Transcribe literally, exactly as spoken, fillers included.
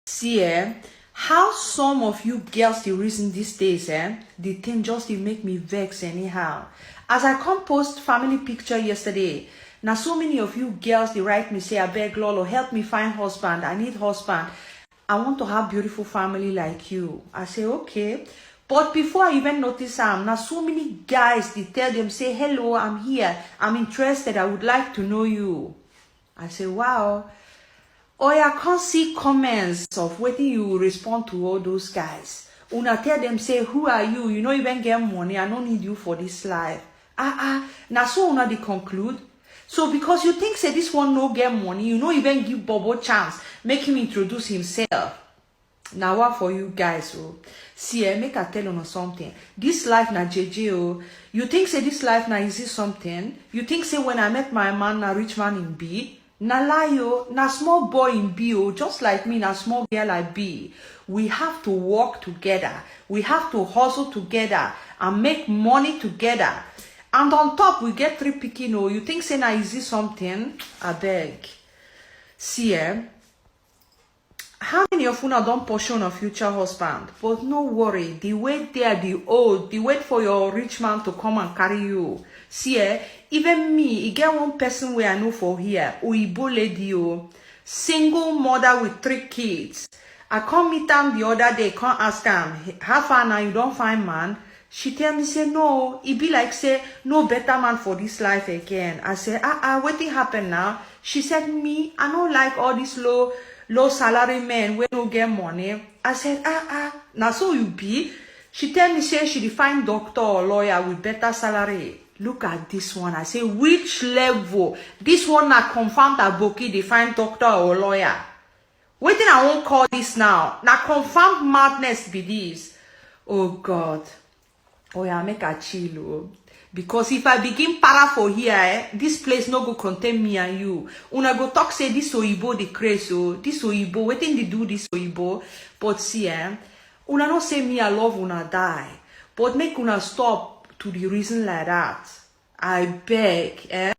See, eh, how some of you girls dey reason these days, eh? The thing just dey make me vex anyhow. As I come post family picture yesterday, na so many of you girls dey write me say, "Abeg, Lolo, help me find husband. I need husband. I want to have beautiful family like you." I say, "Okay." But before I even notice am, na so many guys dey tell them say, "Hello, I'm here. I'm interested. I would like to know you." I say, "Wow." Oya, come see comments of wetin you respond to all those guys. Una tell them say, "Who are you? You no even get money. I no need you for this life." Ah, ah, na so una dey conclude. So because you think say this one no get money, you no even give Bobo chance, make him introduce himself. Na wa for you guys o. See, eh, make I tell una something. This life na jeje o. You think say this life na easy something? You think say when I met my man, na rich man him be? Na lie o. Na small boy him be o. Just like me, na small girl I be. We have to work together. We have to hustle together and make money together. And on top, we get three pikin o. You think say na easy something? Abeg. See, eh? How many of una don pursue una future husband? But no worry, the wait there, the old, the wait for your rich man to come and carry you. See, eh, even me, e get one person wey I know for here, Oyibo lady o, single mother with three kids. I come meet am the other day, come ask am, "How far now, you don find man?" She tell me say, "No, e be like say no better man for this life again." I say, "Ah, ah, wetin happen now?" She said, "Me, I no like all these low, low salary men wey no get money." I said, "Ah, ah, na so you be?" She tell me say she dey find doctor or lawyer with better salary. Look at this one. I say, "Which level?" This one na confirmed aboki dey find doctor or lawyer. Wetin I wan call this now? Na confirmed madness be this. Oh God. Oya, make I chill o. Because if I begin para for here, eh, this place no go contain me and you. Una go talk say this Oyibo dey craze o. This Oyibo, wetin dey do this Oyibo? But see, eh, una know say me, I love una die. But make una stop to dey reason like that. I beg, eh?